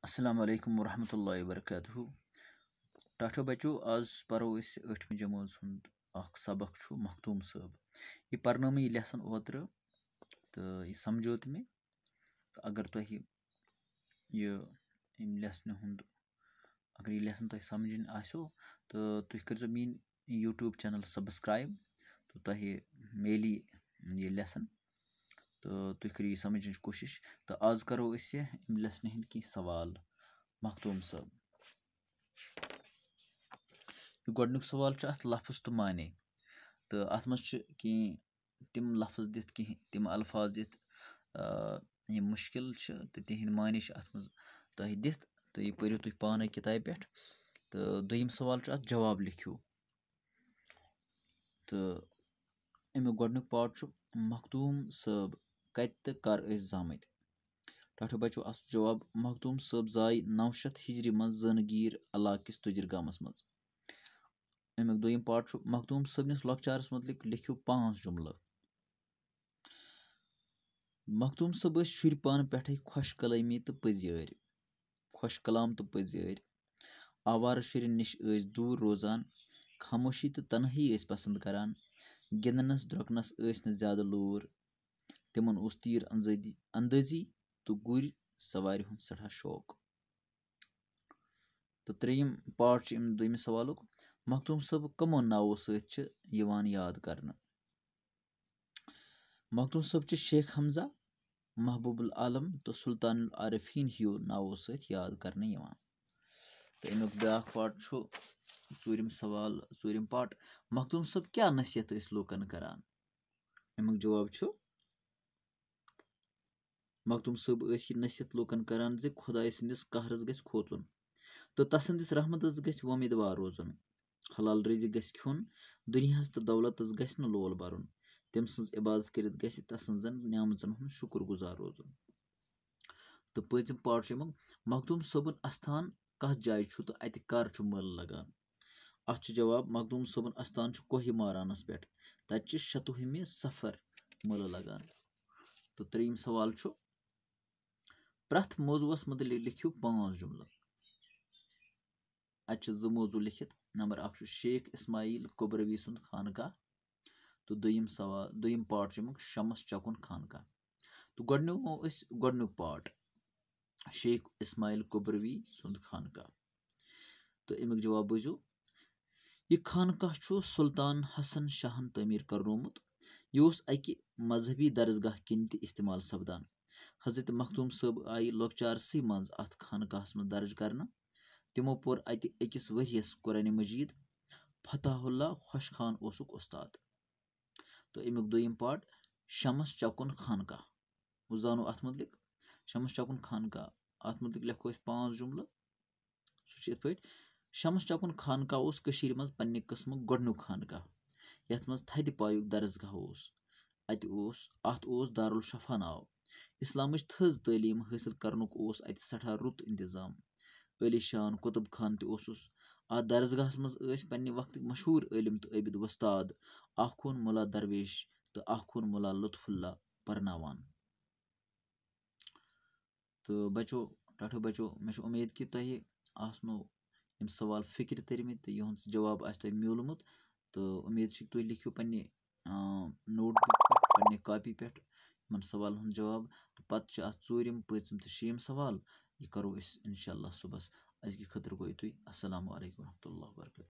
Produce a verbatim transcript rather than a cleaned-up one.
السلام علیکم ورحمۃ اللہ وبرکاتہ۔ ٹاٹھو بچو، آز پرو أسۍ ٲٹھمہِ جمٲژ ہُنٛد اکھ سبق چھُ مخدوٗم صٲب۔ یہِ پرنٲو مےٚ یہِ lesson اوترٕ تہٕ یہِ سمجھو تہِ مےٚ۔ تہٕ اگر تۄہہِ یہِ، ییٚمہِ lesson ہُنٛد، اگر یہِ lesson تۄہہِ سمجھِنۍ آسیو، تہٕ تُہۍ کٔرۍزیو میٛٲنۍ YouTube channel subscribe، تہٕ تۄہہِ میلی یہِ lesson، تہٕ تُہۍ کٔرِو یہِ سمجھنٕچ کوٗشِش۔ تہٕ آز کرو أسۍ یہِ اَمہِ lesson ہٕنٛدۍ کینٛہہ سوال مخدوٗم صٲب۔ یہِ گۄڈٕنیُک سوال چھُ اَتھ لفظ تہٕ معنی، تہٕ اَتھ منٛز چھِ کینٛہہ تِم لفظ دِتھ، کینٛہہ تِم الفاظ دِتھ، آ، یِم مُشکِل چھِ، تہٕ تِہِنٛدۍ معنی چھِ اَتھ منٛز تۄہہِ دِتھ، تہٕ یہِ پٔرِو تُہۍ پانَے کِتابہِ پٮ۪ٹھ۔ تہٕ دوٚیِم سوال چھُ اَتھ جواب لیکھِو۔ تہٕ اَمیُک گۄڈٕنیُک part چھُ، مخدوٗم صٲب کَتہِ تہٕ کَر ٲسۍ زامٕتۍ؟ ٹاٹھو بچو، اَتھ جواب، مخدوٗم صٲب زاے نَو شیٚتھ ہِجری منٛز زٲنہٕ گیٖر علاقہٕ کِس تُجِر گامَس منٛز۔ اَمیُک دوٚیِم part چھُ، مخدوٗم صٲبنِس لۄکچارَس مُتعلِق لیکھِو پانٛژھ جُملہٕ۔ مخدوٗم صٲب ٲسۍ شُرۍ پانہٕ پٮ۪ٹھَے خۄش کلٲمی تہٕ پٔزۍ یٲرۍ، خۄش کلام تہٕ پٔزۍ یٲرۍ۔ آوارٕ شُرٮ۪ن نِش ٲسۍ دوٗر روزان، خاموشی تہٕ تنہٲیی ٲسۍ پسنٛد کران، گِنٛدنَس درٛۄکنَس ٲسۍ نہٕ زیادٕ لوٗر۔ تِمن اوس تیٖر اندٲزی، اندٲزی تہٕ گُرۍ سوارِ ہُنٛد سٮ۪ٹھاہ شوق۔ تہٕ ترٛیٚیِم part چھُ اَمہِ دوٚیمہِ سوالُک، مخدوٗم صٲب کَمو ناوو سۭتۍ چھِ یِوان یاد کرنہٕ؟ مخدوٗم صٲب چھِ شیخ حمزہ، محبوب العالم تہٕ سلطان العارفیٖن ہِیو ناوو سۭتۍ یاد کرنہٕ یِوان۔ تہٕ اَمیُک بیٛاکھ part چھُ ژوٗرِم سوال، ژوٗرِم part، مخدوٗم صٲب کیٛاہ نصیحت ٲسۍ لوٗکن کران؟ اَمیُک جواب چھُ، مخدوٗم صٲب ٲسۍ یہِ نصیحت لوٗکن کران زِ خۄداے سٕنٛدِس قہرس گژھِ کھوژُن تہٕ تسٕنٛدِس رحمتس گژھِ وۄمیدوار روزُن۔ حلال رِزق گژھِ کھیوٚن، دُنیاہس تہٕ دولتس گژھِ نہٕ لول برُن۔ تٔمۍ سٕنٛز عبادت کٔرِتھ گژھِ تسٕنٛزن نعمژن ہُنٛد شُکر گُزار روزُن۔ تہٕ پٲنٛژِم part چھُ اَمیُک، مخدوٗم صٲبُن اَستان کَتھ جایہِ چھُ تہٕ اَتہِ کَر چھُ مٲلہٕ لگان؟ اَتھ چھُ جواب، مخدوٗم صٲبُن اَستان چھُ کوہِ مارانَس پٮ۪ٹھ، تَتہِ چھِ شَتوُہمہِ صفر مٲلہٕ لگان۔ تہٕ ترٛیٚیِم سوال چھُ، پرٛٮ۪تھ موضوعس مُتعلِق لیکھِو پانٛژھ جُملہٕ۔ اَتہِ چھِ زٕ موضوع لیکھِتھ۔ نمبر اکھ چھُ شیخ اسماعیل کبروی سُنٛد خانقاہ، تہٕ دوٚیِم سوال، دوٚیِم part چھُ اَمیُک شمس چکُن خانقاہ۔ تہٕ گۄڈٕنیُک نِمو أسۍ گۄڈٕنیُک part، شیخ اسماعیل کبروی سُنٛد خانقاہ۔ تہٕ اَمیُک جواب بوٗزِو، یہِ خانقاہ چھُ سلطان حسن شاہن تعمیٖر کرنومُت۔ یہِ اوس اَکہِ مذہبی درسگاہ کِنۍ تہِ استعمال سپدان۔ حضرت مخدوٗم صٲب آیہِ لۄکچارسٕے منٛز اَتھ خانقاہس منٛز درج کرنہٕ۔ تِمو پوٚر اَتہِ أکِس ؤریَس قرآن مجیٖد۔ فتح اللہ خۄش خان اوسُکھ اُستاد۔ تہٕ اَمیُک دوٚیِم part، شمس چکُن خانقاہ۔ وۄنۍ زانو اَتھ مُتعلِق، شمس چکُن خانقاہ، اَتھ مُتعلِق لیکھو أسۍ پانٛژھ جُملہٕ۔ سُہ چھُ یِتھ پٲٹھۍ، شمس چکُن خانقاہ اوس کٔشیٖرِ منٛز پننہِ قٕسمُک گۄڈٕنیُک خانقاہ، یَتھ منٛز تھدِ پایُک درسگاہ اوس۔ اَتہِ اوس، اَتھ اوس دارالشفا ناو۔ اِسلامٕچ تھٔز تعلیٖم حٲصِل کرنُک اوس اَتہِ سٮ۪ٹھاہ رُت اِنتِظام۔ عٲلی شان کُتُب خان تہِ اوسُس۔ اَتھ درسگاہَس منٛز ٲسۍ پننہِ وقتٕکۍ مشہوٗر عٲلِم تہٕ عٲبِد وۄستاد آخوٗن مُلا درویش تہٕ آخوٗن مُلا لطف اللہ پرناوان۔ تہٕ بچو، ٹاٹھو بچو، مےٚ چھِ اُمید کہِ تۄہہِ آسنو یِم سوال فِکرِ تٔرمٕتۍ تہٕ یِہُنٛد جواب آسہِ تۄہہِ میوٗلمُت۔ تہٕ اُمید چھِ کہِ تُہۍ لیکھِو پننہِ، آ، notebook پٮ۪ٹھ، پننہِ copy پٮ۪ٹھ یِمن سوالن ہُنٛد جواب۔ تہٕ پتہٕ چھِ اَتھ ژوٗرِم، پٲنٛژِم تہٕ شیٚیِم سوال۔ یہِ کرو أسۍ اِنشاء اللہ صُبحس۔ أزکہِ خٲطرٕ گوٚو یِتُے۔ السلام علیکم ورحمۃ اللہ وبرکاتہ۔